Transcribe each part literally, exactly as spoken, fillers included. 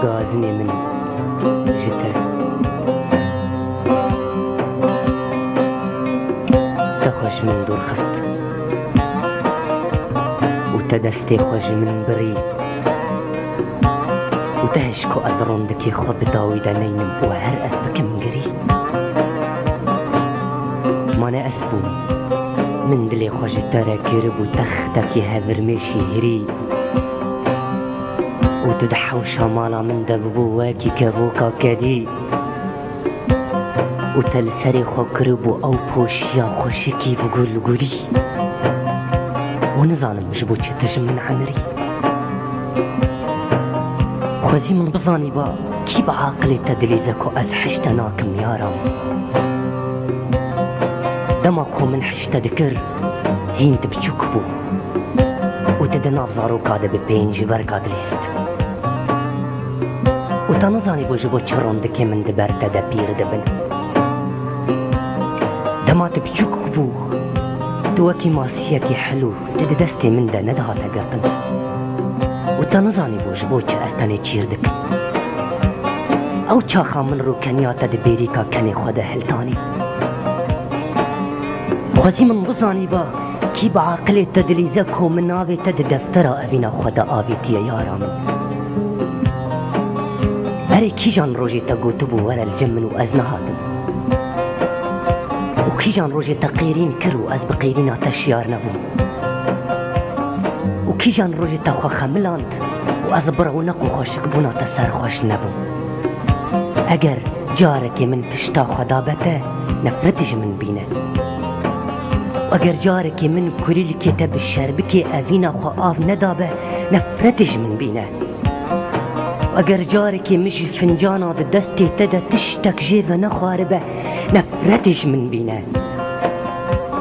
Gazinê min ji te. Te xwe ji min dûr xist û te destê xwe ji min birî û te hişko ez rondikê xwe bi dawî de neynim û her ez bikim girî. Mane ez bûm, min dilê xwe ji te re kiribû textekî hevirmêşî hirî. Û tu di hewşa mala min de bibû wekî kevoka kedî. Û te li serê xwe kiribû ew poşiya xweşikî bi gul gulî. Û nizanim ji bo çi tu ji min emirî. Xwezî min bizanîba kî bi aqilê te dilîze ku ez hişte nakim yara min. Dema ku min hişte dikir, hîn tu biçûk bû. Û tu di nav zaroka de bi pêncî berga dilîst. Û te nizanîbû ji bo çi rondikê min di ber te de pîr dibin. Dema tu biçûk bû, tu wekî masiyekî hilû, tu di destê min de nedihate girtin. Û te nizanîbû ji bo çi ez tenê çîr dikim. Ew çaxa min rûkeniya te di bêrîka kenê xwe de hiltanî. Xwezî min bizanîba kî bi aqilê te dilîze ku min navê te di deftera evîna xwe de avêtiye yara min. Erê kîjan rojê te gotibû were li cem min û ez nehatim? Û kîjan rojê te qêrîn kir û ez bi qêrîna te şiyar nebûm? Û kîjan rojê te xwe xemiland û ez bi rewneq û xweşikbûna te serxweş nebûm? Eger carekê min pişta xwe dabe te, nefretê ji min bîne. Eger carekê min kulîlkê te bi şerbikê evîna xwe av nedabe, nefretê ji min bîne. Eger carekê min ji fincana di destê te de tiştek jê venexwaribe, nefretê ji min bîne.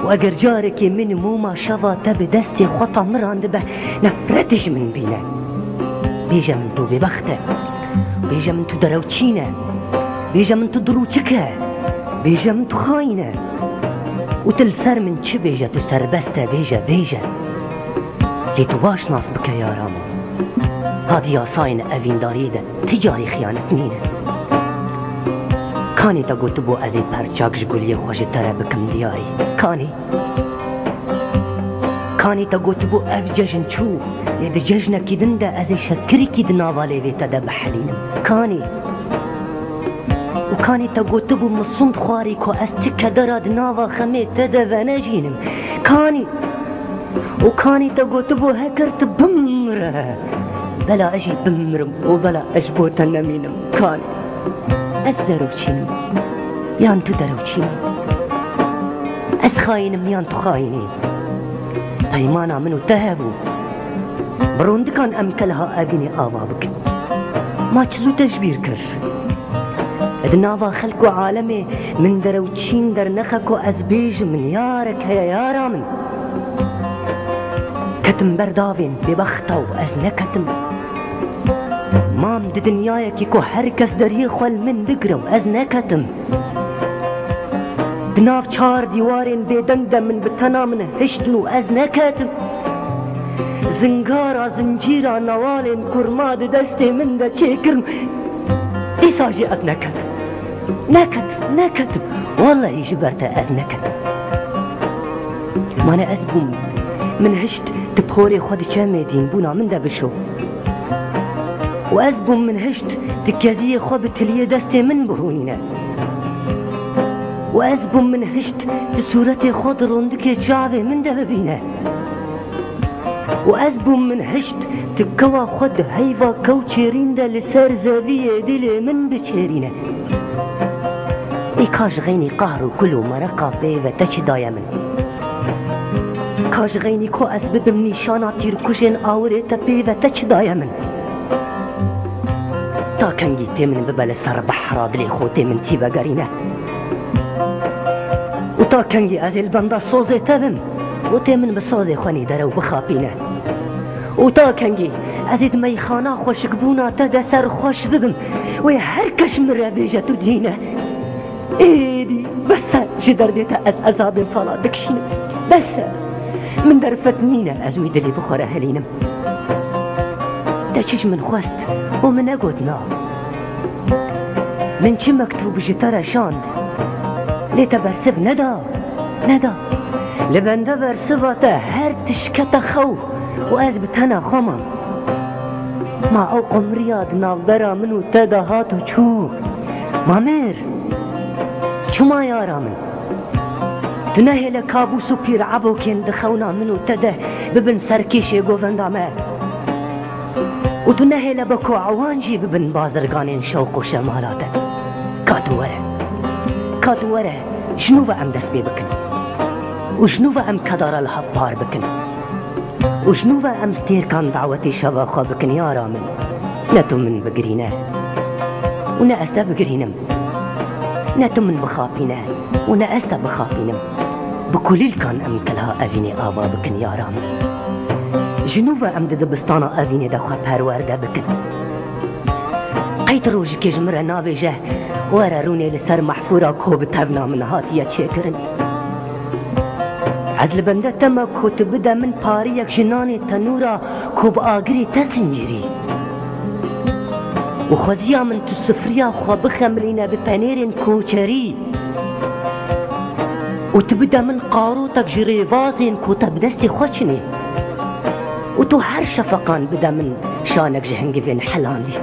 Û eger carekê min mûma şeva te bi destê xwe tamirandibe, nefretê ji min bîne. Bêje min tu bêbext e. Bêje min tu derewçîn e. Bêje min tu dirûçik e. Bêje min tu xayîn e. Û tu li ser min çi bêje, tu serbest e, bêje, bêje. Lê tu baş nas bike yara min. Ha di yasayên evîndariyê de ti carî xiyanet nîne. Kanê te gotibû ez ê perçak ji guliyê xwe ji te re bikim diyarî? Kanê? Kanê te gotibû ev cejn çû, lê di cejnekî din de ez ê şekirîkî di nava lêvê te de bihelînim? Kanê? Û kanê te gotibû min sund xwarî ku ez ti kedera di nava xemê te de venejînim? Kanî? Û kanî te gotibû heker tu bimire, bela ez jî bimirim û bela ez bo te nemînim? Kanî? Ez derewçînim yan tu derewçîn î? Ez xayînim yan tu xayîn î? Peymana min û te hebû. Bi rondikan em keleha evînê ava bikin. Ma çi zû te ji bîr kir? Di nava xelk û alemê min derewçîn dernexe ku ez bêjim min yarek heye yara min. Ketim ber davên bêbexta û ez neketim. Mam di dinyayekî ku her kes deriyê xwe li min bigire û ez neketim. Di nav çar dîwarên bêdeng de min bi tena min hiştin û ez neketim. Zingara zincîra newalên kurma di destê min de çêkirin. Dîsa jî ez neketim. Neketim, neketim. Wellahî ji ber te ez neketim. Mane ez bûm. Min hişt tu porê xwe diçe mêdîn bûna min de bişo. Û ez bûm min hişt tu keziyê xwe bi tiliyê destê min bihûnîne. Û ez bûm min hişt tu sûretê xwe di rondikê çavê min de bibîne. Û ez bûm min hişt tu kewa xwe di heyva kew çêrîn de li ser zeviyê dilê min biçêrîne. Ê ka ji xeynî qahr û kul û mereqa pê ve te çi daye min? Ka ji xeynî ku ez bibim nîşana tîrkujên awirê te pê ve te çi daye min? Ta kengî tê min bibe li ser behra dilê xwe tê min tî vegerîne? Û ta kengî ez ê li benda sozê te bim û tê min bi sozê xwe nîdere û bixapîne? Û ta kengî ez ê di meyxana xweşikbûna te de serxweş bibim wê her kes min re bêje tu dîn e? Êdî bes e, ji derdê te ez ezabên sala dikişînim. Bes e. Min derfet nîne ez wî dilê bi xwe re helînim. Çi ji min xwest û min negot na. Min çi mektûb ji te re şand, lê te bersiv neda, neda. Li bende bersiva te her tişt kete xew û ez bi tena xwe mam. Ma ew qumriya di navbera min û te de hat û çû. Ma mêr, çima yara min? Tu nehêle kabûs û pîr ebokên di xewna min û te de bibin serkêşê govenda me. Û tu nehêle bi koewan jî bibin bazirganên şewq û şemala te. Ka tu were. Ka tu were, ji nû ve em dest pê bikin. Û ji nû ve em kedara li hev par bikin. Û ji nû ve em stêrkan dawetê şeva xwe bikin, yara min. Ne tu min bigirîne. Û ne ez te bigirînim. Ne tu min bixapîne. Û ne ez te bixapînim. Bi kulîlkan em kilha evînê ava bikin, yara min. Ji nû ve em di dibistana evînê de xwe perwerde bikin. Qey tu rojikê ji min re nabêje, were rûnê li ser mehfûra ku bi tevna min hatiye çêkirin. Ez li bende te me ku tu bide min pariyek ji nanê tenûra ku bi agirê te zincirî. Û xweziya min tu sifriya xwe bixemilîne bi penêrên koçerî. Û tu bide min qarotek ji rêvazên ku te bi destê xwe çinê. Û tu her şefeqan bide min şanek ji hingivên helandî.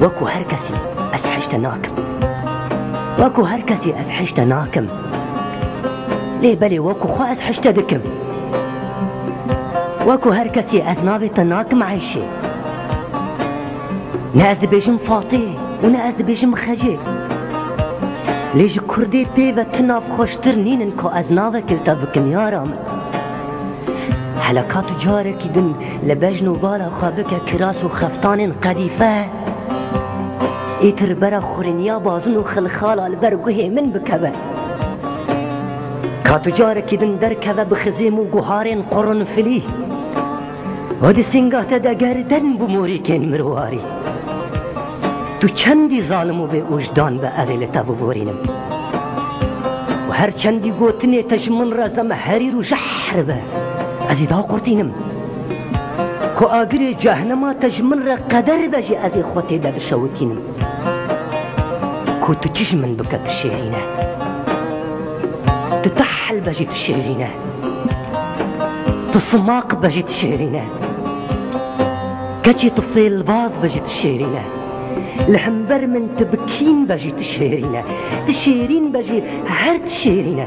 Wekû her kesî ez hişte nakim. Wekû her kesî ez hişte nakim. Lê belê wekû xwe ez hişte dikim. Wekû her kesî ez navê te nakim Eyşê. Ne ez dibêjim Fatê û ne ez dibêjim Xecê. Lê ji Kurdê pê ve tu nav xweştir nînin ku ez navek li te bikim, yara min. Hele ka tu carekî din li bejn û bala xwe bike kiras û xeftanên qedîfe, êtir bera xuriniya bazin û xilxala li ber guhê min bikeve. Ka tu carekî din derkeve bi xizêm û guharên qurunfilî. Û di singa te de gerden bi morîkên mirwarî. Tu çendî zalim û bêwijdan be, ez ê li te biborînim. Û her çendî gotinê te ji min re zemherîr û jehr be, ez ê daqurtînim. Ku agirê cehnema te ji min re qeder be jî, ez ê xwe tê de bişewitînim. Ku tu çi ji min bike, tu şêrîn e. Tu tehl be jî, tu şêrîn e. Tu simaq be jî, tu şêrîn e. Keçê tu fêlbaz be jî, tu şêrîn e. Li hember min tu bi kîn be jî, tu şêrîn e. Tu şêrîn be jî, her tu şêrîn e.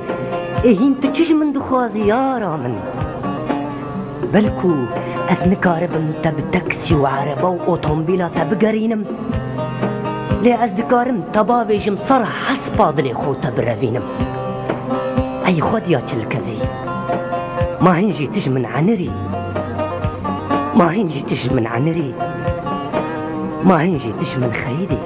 Ê hîn tu çi ji min dixwazî, yara min? Belkû ez nikaribim te bi teksî û erebe û otomobîla te bigerînim. Lê ez dikarim te bavêjim ser hespa dilê xwe û te birevînim. Ey xwediya çilkezî. Ma hîn jî tu ji min enirî. Ma hîn jî tu ji min enirî. Ma hîn jî tu ji min xeyidî.